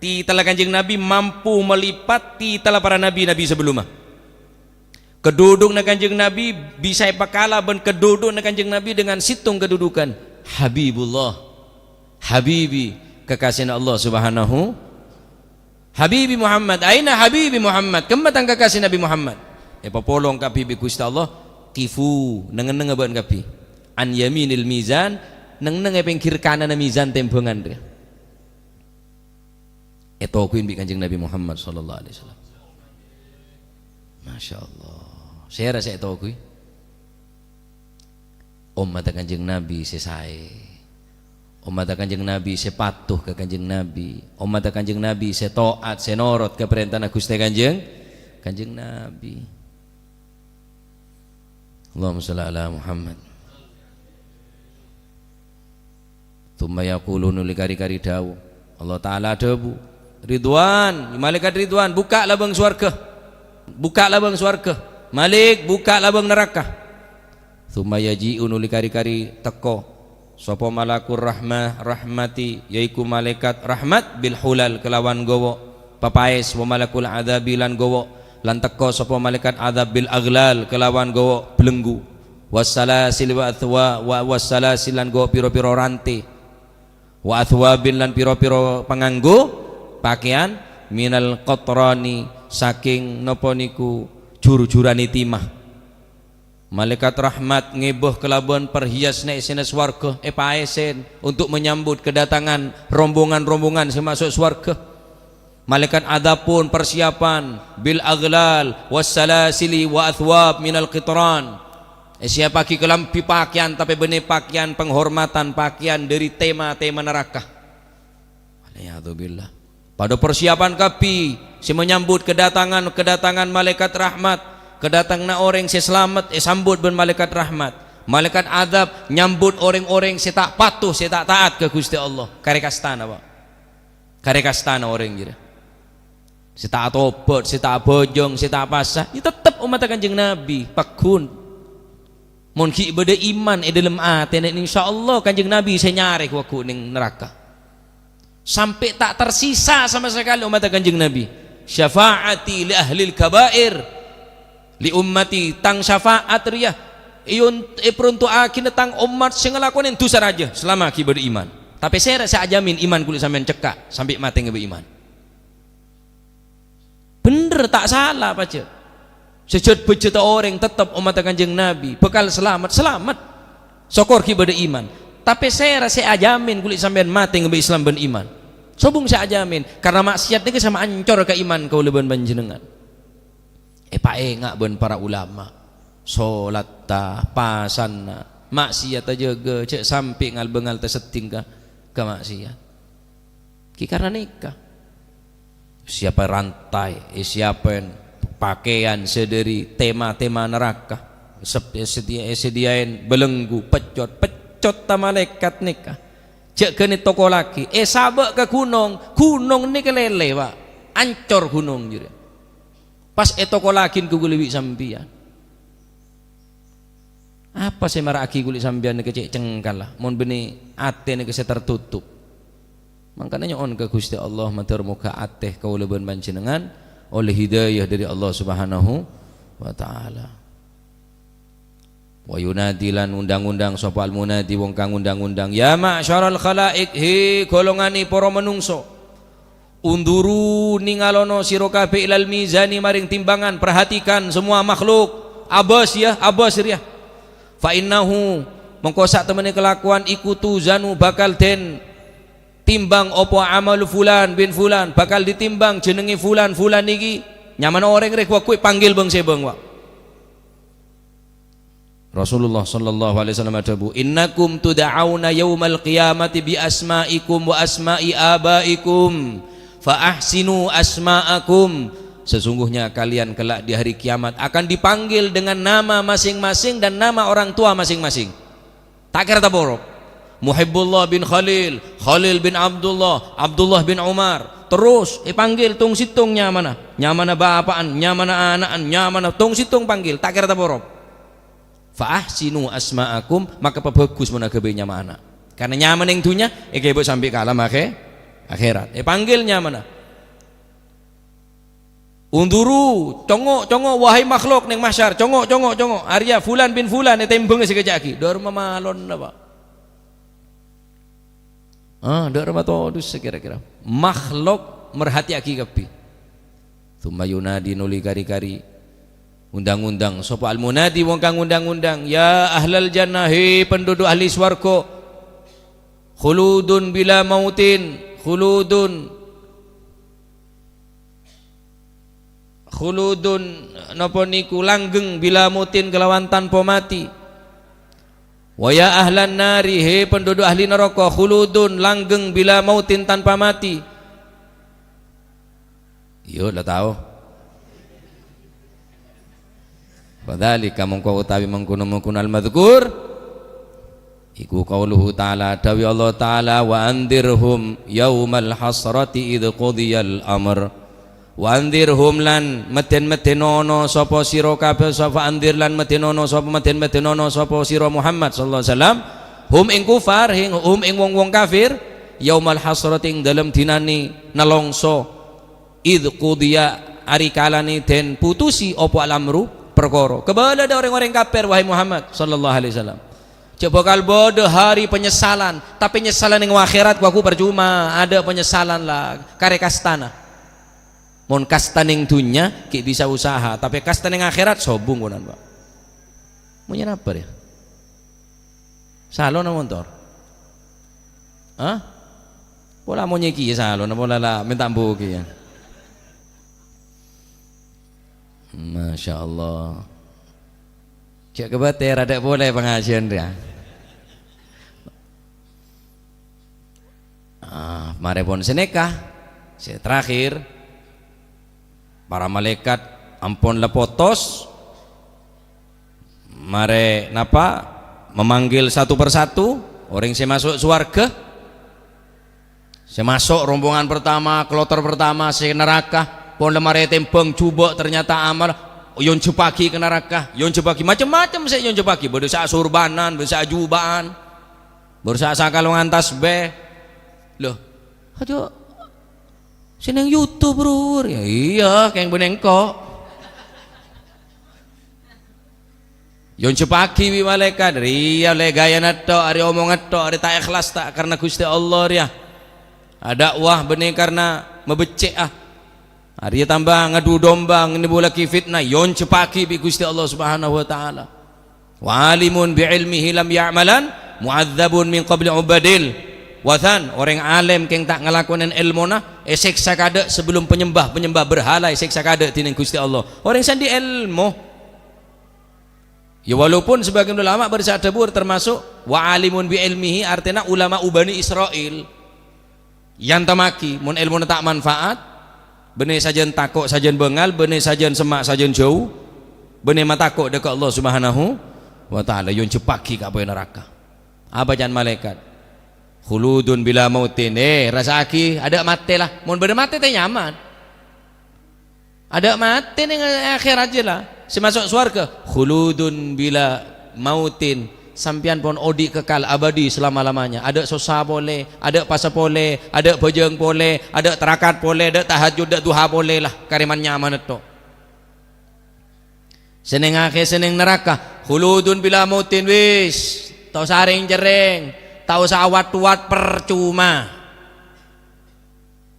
titella Kanjeng Nabi mampu melipat titella para nabi-nabi sebelumnya. Kedudukanna Kanjeng Nabi bisa èpakala bân kedudukanna Kanjeng Nabi dengan sèttong kedudukan. Habibullah. Habibi, kekasihna Allah Subhanahu. Habibi Muhammad, aina Habibi Muhammad? Kemma tang kakasè Nabi Muhammad? Èpapolong kabbhi bi' Ghustè Allah, "Kifu, neng-ennengnga bâ'na kabbhi. An yaminil mizan, neng-ennengnga pèngghir kananna mizan tèmbhângan rèya." Ètoguwi bi' Kanjeng Nabi Muhammad sallallahu alaihi wasallam. Masya Allah. Sèra sè ètoguwi? Ommatta Kanjeng Nabi sè saè. Ommatta Kanjeng Nabi sè patuh ka Kanjeng Nabi. Ommatta Kanjeng Nabi sè to'at, sè norot ka parèntana Ghustè Kanjeng, Kanjeng Nabi. Allahumma shalli ala Muhammad. Tsumma yaqulu, nuli kari-kari dhâbu. Allah Ta'ala dhâbu, "Ridwan, Malaèkat Ridwan, bukka' labâng sowarghâ. Bukka' labâng sowarghâ. Malik, bukka' labâng naraka." Tsumma yaji'u, nuli kari-kari tèko sapa Malakur Rahmah, Rahmati, yaiku Malaèkat Rahmat, bil hulal, kelawan nggawa papaès, wa Malakul Adzabi, lan nggawa, lan tèko sapa Malaèkat Adzab, bil aghlal, kelawan nggawa belenggu, was salasil wa athwa-, wa, was salasil, lan nggawa pira-pira rantè, wa athwabin, lan pira-pira panganggo pakèyan, minal qatrani, saking napa niku jur-jurane timah. Malaèkat Rahmat ngèbâ kalabân parhias nè'-sènè' sowarghâ èpaèsèn untuk menyambut kedatangan rombongan-rombongan sè maso' sowarghâ. Malaèkat Adzab pon persiapan bil aghlal was salasili wa athwab minal qitran. Èsiapaghi kalambhi pakèyan, tapè bânnè pakèyan penghormatan, pakèyan dhâri tema-tema naraka. Wal'iyadzubillah. Padâ persiapan kabbhi sè menyambut kedatangan, kedatangan Malaèkat Rahmat, kedatanganna orèng sè salamet èsambut bân Malaèkat Rahmat. Malaèkat Adzab nyambut orèng-orèng sè ta' patuh, sè ta' taat ka Ghustè Allah. Karè kastana, Pak. Karè kastana orèng jârèya. Sè ta' atobât, sè ta' abhâjâng, sè ta' apasa, ya tettep ommatta Kanjeng Nabi, pagghun. Mon ghi' bâdâ iman è dhâlem atèna, insyaallah Kanjeng Nabi sè nyarè ghu-, ghu neng naraka. Sampè' ta' tersisa sama sekali ommatta Kanjeng Nabi. "Syafa'ati li ahlil kaba'ir, li ummati, tang syafa'at rèya èyon-, èparonto'aghina tang ommat sè ngalakonè dhusa rajâ, salama ghi' bâdâ iman." Tapè sèra sè ajhâmin iman kulâ sampèyan cekka' sampè' matè ngabâ iman? Bhender, ta' sala pajhât. Sajhât-bhâjhâtta orèng, tettep ommatta Kanjeng Nabi bhâkal salamet, salamet. Sokor ghi' bâdâ iman. Tapè sèra sè ajhâmin kulâ sampèyan matè ngabâ Islam bân iman? Sobung sè ajhâmin, karna ma'siyat nèka sè maancor ka iman kaulâ bân panjhennengngan. Èpaènga' bân para ulama, solatta, pasanna, ma'siyatta jâgâ, jhâ' sampè' ngal-bângal tasedding ka, ka ma'siyat. Ghi' karna nèka. Èsèyapè rantai, èsèyapè pakèyan sè dâri tèma-tèma naraka. Sep-, èsèdiyâ-, èsèdiyâèn bâlenggu, peccot, peccotta malaèkat nèka. Jhâ' ghânèka ètokollaghi, èsabâ' ka ghunong, ghunong nèka lèlè, Pak. Ancor ghunong jârèya. Pas ètokollaghi kaulâ bi' sampèyan. Apa sè mara'aghi kulâ sampèyan nèka cè' cengkalla, mon bânnè atè nèka sè tertutup? Mangkana nyo'on ka Ghustè Allah, mator moghâ atè kaulâ bân panjhennengngan ollè hidayah dâri Allah Subhanahu wa Ta'ala. Wa yunadi, lan undang-undang sapa al-munadi, wong kang undang-undang, "Ya ma'syaral khalaik, he, golonganè para manungsa." Unduru, ningalono sira kabeh, ilal mizani, maring timbangan. Perhatikan semua makhluk. Abas, ya, abas, rèya. Fa innahu, mongko satemene kelakuan iku, tuzanu, bakal den timbang apa amalu fulan bin fulan, bakal ditimbang jenenge fulan, fulan niki nyamana oreng rek wagu panggil bang-sebang, Pak. Rasulullah sallallahu alaihi wasallam adhabu, "Innakum tud'auna yaumal qiyamati bi asma'ikum wa asma'i abaikum, fa ahsinu asma'akum." Sesungguhnya kalian kelak di hari kiamat akan dipanggil dengan nama masing-masing dan nama orang tua masing-masing. Ta' kèra taporop. Muhibbullah bin Khalil, Khalil bin Abdullah, Abdullah bin Umar. Terus èpanggil tong-settong nyamana. Nyamana bapa'an, nyamana ana'an, nyamana tong-settong panggil. Ta' kèra taporop. "Fa ahsinu asma'akum," maka pabhâghus mon aghâbây nyama ana'. Karna nyama neng dhunnya èghibâ sampè' ka alam akhè-, akhèrat. Èpanggil nyamana. "Unduru, congo', congo', wahai makhluk neng mahsyar, congo', congo', congo'. Arèya fulan bin fulan ètembhângnga sè kèjhâ'aghi." Dhâr mamalonna, Pak. Ah, dhâ' rèma todus sakèra-kèra. Makhluk merhati'aghi kabbhi. Tsumma yunadi, nolè kari-kari. Undang-undang, sapa al-munadi, wong kang undang-undang, "Ya ahlal jannah, he penduduk ahli swarga. Khuludun bila mautin, khuludun." Khuludun, napa niku, langgeng, bila mautin, kelawan tanpa mati. "Wa ya ahlan nari, he penduduk ahli neraka, khuludun, langgeng, bila mautin, tanpa mati." Iyo, la tao. Fadzalika, mongko utawi mengkono-mengkono al-madzkur, iku qauluhu ta'ala, dhâbu Allah Ta'ala, "Wa andzirhum yaumal hasrati idz qudiyal amr." "Wa andzirhum," lan medhen-medhenono sapa sira kabeh, sapa andzir lan medhenono sapa, medhen-medhenono sapa sira Muhammad sallallahu alaihi wasallam, hum ing kufar, hing-, hum ing wong-wong kafir, yaumal hasrati, ing dalem dinane nelongso, idz qudiya, ari kalane den putusi apa al-amru, perkara. Kabala dha' oreng-oreng kafir, wahai Muhammad sallallahu alaihi wasallam. Jhâ' bhâkal bâdâ hari penyesalan, tapè nyesala neng akhirat, wagu parcoma, adâ' penyesalan la, karè kastana. Mon kasta neng dhunnya, ghi' bisa usaha, tapè kasta neng akhirat, sobung konan, Pak. Monyè napa, ya? Salon apa montor? Hah? Pola monyè kèya salon, pola la menta ambu kèya. Masya Allah. Jhâ' kabâter, adâ' polè pangajiân, ya. Ah, marè pon sanèka, sè terakhir, para malaikat ampon la potos, marè napa, memanggil satu persatu orèng sè maso' sowarghâ, sè maso' rombongan pertama, kloter pertama, sè naraka, pon la marè tembhâng jhubâ', ternyata amal, èyonjhâbbhâghi ka naraka, èyonjhâbbhâghi macem-macem sè èyonjhâbbhâghi, bâdâ sè asorbanan, bâdâ sè ajhubâ'ân. Bâr sa-, sakalongan tasbih. Loh, aduh. Sè neng YouTube, Bro. Ya iya, kèng bânnè engko'. Èonjhâpaghi bi' malaèkat, rèya lè ghâjâna tho', arè omongnga tho', arè ta' èhlas ta' karna Ghustè Allah rèya. Adâ'wa bânnè karna mabeccè'a. Arèya tamba ngadu domba, ngenimbulaghi fitnah, èonjhâpaghi bi' Ghustè Allah Subhanahu wa Ta'ala. "Wa alimun bi ilmihi lam ya'malan, mu'adzabun min qabli ubadil wathan." Orèng alèm kèng ta' ngalakonè èlmona, èsèksa kaadâ' sabellum panyembah-panyembah berhala èsèksa kaadâ' dhinèng Ghustè Allah. Orèng sè andi' èlmo. Ya, walaupun sebagian ulama bâdâ sè adhâbu termasuk wa alimun bi ilmihi, artèna ulama Bani Israil. Èantammaghi, mon èlmona ta' manfaat, bânnè sajân tako', sajân bângal, bânnè sajân semma', sajân jâu, bânnè matako' dâ' ka Allah Subhanahu wa Ta'ala, èonjhâpaghi ka apoy naraka. Apa ca'na malaèkat? "Khuludun bila mautin." Eh, rassa'aghi, adâ' matè, la. Mon bâdâ matè, ta' nyaman. Adâ' matè neng akhèrat jâ, la. Sè maso' sowarghâ, "Khuludun bila mautin." Sampèyan pon odi' kekal abadi selama-lamanya. Adâ' sossa polè, adâ' pasa polè, adâ' bhâjâng polè, adâ' tarakat polè, adâ' tahajjud, adâ' duha polè, la. Karè man-nyamana tho'. Sè neng akhè-, sè neng naraka, "Khuludun bila mautin," wis, ta' osa rèng-cerrèng, ta' osa awat-owat, percuma.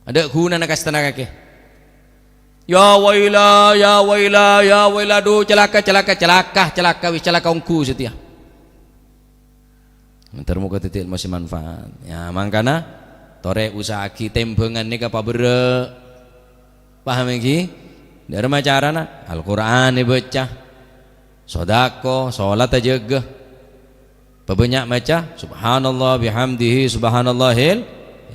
Adâ' ghunana kastana kakè. Ya waila, ya waila, ya waila, adhu, calaka, calaka, calaka, calaka, wis calaka ongghu satèya. Mandhâr moghâ dhâddhi èlmo sè manfaat. Ya, mangkana torè usaha'aghi tèmbhângan nèka pabherrâ'. Paham ènggi? Dhâremma carana? Al-Qur'an èbâca. Sodako, solat ajâgâ. Pabânnya' maca, "Subhanallah bihamdihi, subhanallahil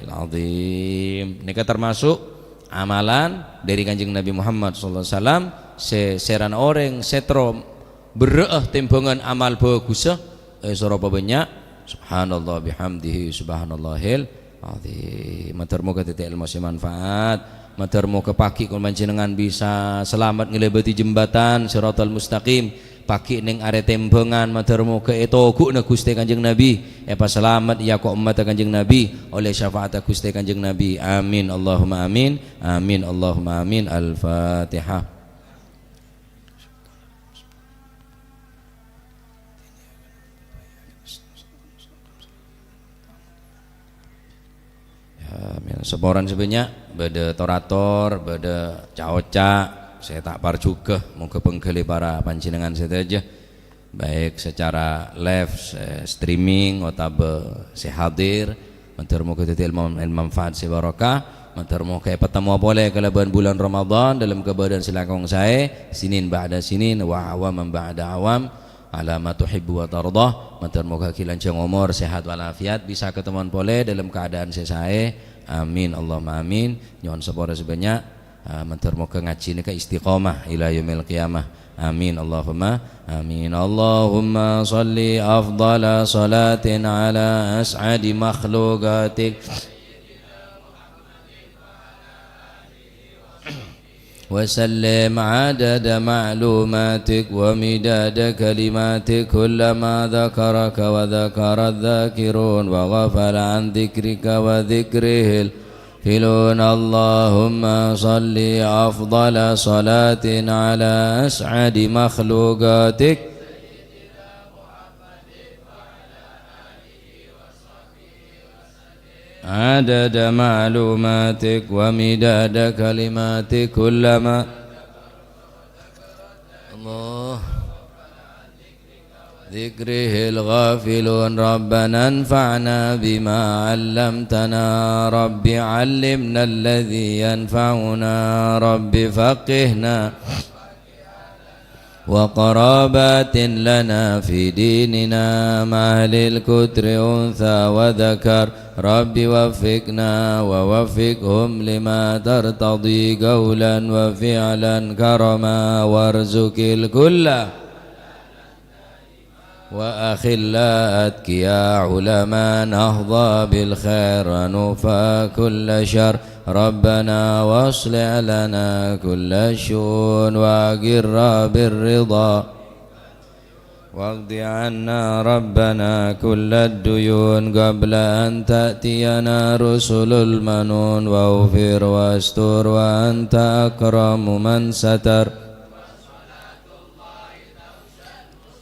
azim." Nèka termasuk amalan dhâri Kanjeng Nabi Muhammad sallallahu alaihi wasallam, sè sèrana orèng sè terro berrâ'â tèmbhângan amal bhâghussa, èsoro pabânnya', "Subhanallah bihamdihi, subhanallahil azim." Mandhâr moghâ dhâddhi èlmo sè manfaat. Mandhâr moghâ paghi' kaulâ panjhennengan bisa salamet ngalèbâdhi jembatan Shiratal Mustaqim. Paghi' neng arè tèmbhângan, mandhâr moghâ ètoghuna Ghustè Kanjeng Nabi, èpasalamet, èako' ommatta Kanjeng Nabi, ollè syafa'atta Ghustè Kanjeng Nabi. Amin, Allahumma amin. Amin, Allahumma amin. Al-Fatihah. Ya, amin. Saporana sè bânnya', bâdâ tor-ator, bâdâ ca'-oca' sè ta' parjhughâ. Moghâ pangghâli para panjhennengan sadhâjâ, baik secara live, se-, streaming, otabâ sè hadir. Mandhâr moghâ dhâddhi èlmo-, èlmo manfaat sè barokah. Mandhâr moghâ èpatemmo polè kalabân bulân Ramadan dâlem kabâdâ'ân sè langkong saè, sinin ba'da sinin, wa awaman ba'da awam. Ala ma tuhibbu wa tardha. Mandhâr moghâ ghi' lanjhâng omor, sehat walafiat, bisa katemmowan polè dâlem keadaan sè saè. Amin, Allahumma amin. Nyo'on sapora sè bânnya'. Ah, mandhâr moghâ ngajhi nèka istiqomah ila yaumil qiyamah. Amin, Allahumma amin. Allahumma shalli afdhala shalatin ala as'adi makhluqatik. وسلم عدد معلوماتك ومداد كلماتك، كلما ذكرك وذكر الذاكرون وغفل عن ذكرك وذكره الغافلون. اللهم صل أفضل صلاة على أسعد مخلوقاتك، عدد معلوماتك ومداد كلماتك، كلما الله ذكره الغافلون. ربنا انفعنا بما علمتنا، رب علمنا الذي ينفعنا، رب فقهنا وقرابات لنا في ديننا مع أهل القطر أنثى وذكر. رب وفقنا ووفقهم لما ترتضي قولا وفعلا كرما وارزق الكل وأخلاء أتقياء علماء نهضى بالخير ونكفى كل شر. ربنا وأصلح لنا كل الشؤون وأقر بالرضا واقض عنا ربنا كل الديون قبل أن تأتينا رسل المنون، واغفر واستر وأنت أكرم من ستر.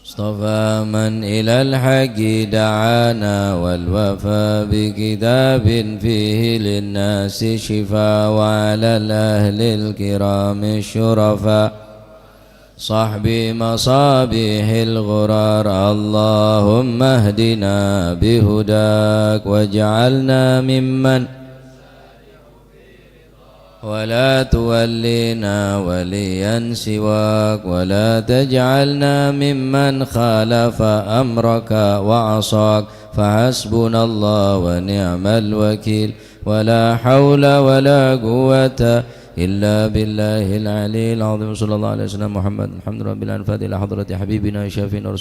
اصطفى من إلى الحق دعانا، والوفاء بكتاب فيه للناس شفاء، وعلى الأهل الكرام الشرفاء صحب مصابيح الغرار. اللهم اهدنا بهداك واجعلنا ممن، ولا تولنا وليا سواك، ولا تجعلنا ممن خالف أمرك وعصاك، فحسبنا الله ونعم الوكيل، ولا حول ولا قوة إلا بالله العلي العظيم. صلى الله على سيدنا محمد. الحمد لله رب العالمين. الفاتحة إلى حضرة حبيبنا وشفيعنا ورسولنا